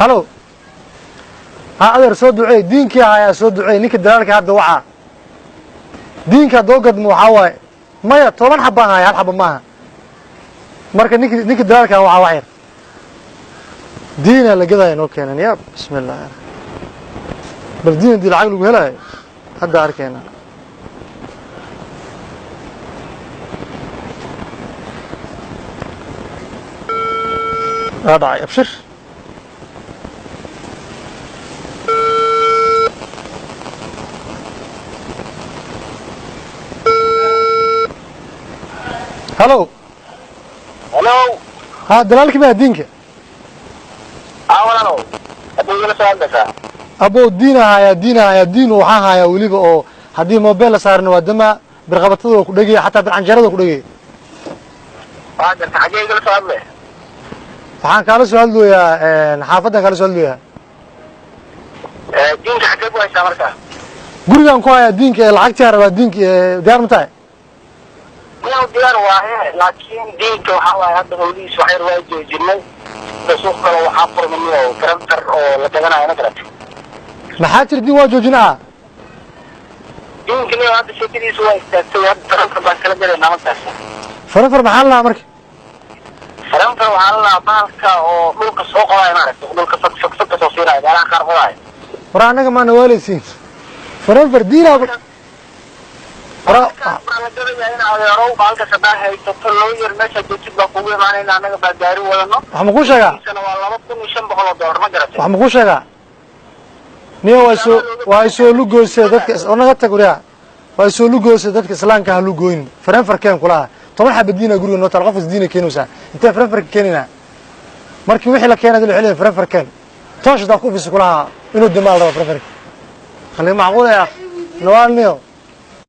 Halo, ha adeer, soo duceey. Diinkii hayaa, soo duceey. Ninka dalaalka hadda wacaa diinka haddoo gadmo waxaa waaye, maya, 10 xabaan haya, hal xaba maaha. Marka ninka dalaalka wacaa, wax yar diinaa la gadaya noo keenan. Ya bismi illah, bal diin haddii lacag lagu helayo hadda arkayna. Waa dhacay, abshir. Halo. Hello. Ha, dalaalkii baa diinka? Aa walaalow, haddii igala soo hadlaysaa. Abow, diina hayaa, diina hayaa, diin waxaa hayaa weliba oo haddii mobile la saarna waa dama, birqabatada waa ku dhegaya, xataa bircanjeerada waa ku dhegaya. Waa garta, xaggee igala soo hadlay? Waxaan kaala soo hadlooyaa xaafaddan kaala soo hadlooyaa. Diinka xaggee ku haysaa marka? Gurigaan ku hayaa diinka ee lacagtii rabaa diinka ee diyaar ma tahay? Miyaw, diyaar waaye, laakiin diinka waxaa waaye hadda howlihiis wax yar waa joojinay. Hadda suuq kale waxaa furmay oo karantar oo la gadanayo, ma garatay? Maxaa jira, diin waa joojinaa? Diinka niyo hadda sheekadiisu waa istaagtay, hadda tarantar baan kala galaynaa markaas. Faranfar maxaa la lahaa marka? Tarantar waxaa la lahaa bahalka oo dhulka soo qodayo, maaragtay, dhulka fog fog fog kasoo siinayo, meelaha qaar qodayo. War annaga maana waaleysiin faranfar diinaa wara. Baa la gadayaa in adeerow bahalka hadaa haysato loo yar meesha joogtid baa kugu imaanayna, annaga baa gaari wadano. Wax ma kuu sheegaa? Isana waa $2,500, ma garatay? Wax ma kuu sheegaa niyo? Waa isoo lugoysee dadka oo naga tag wariyaa, waa isoo lugoysee dadka islaamka ha lugoynin. Faranfarkeen kulaha, 10 xaba diina guriga noo taal, qofkas diina keenaysaa, intee faranfarka keenaynaa? Markii wixii la keenay dil xilin faranfarkeen toosh hadaa ku fisa kulaha inuu damaal rabo faranfarka khali macquul ya nawaal niyo.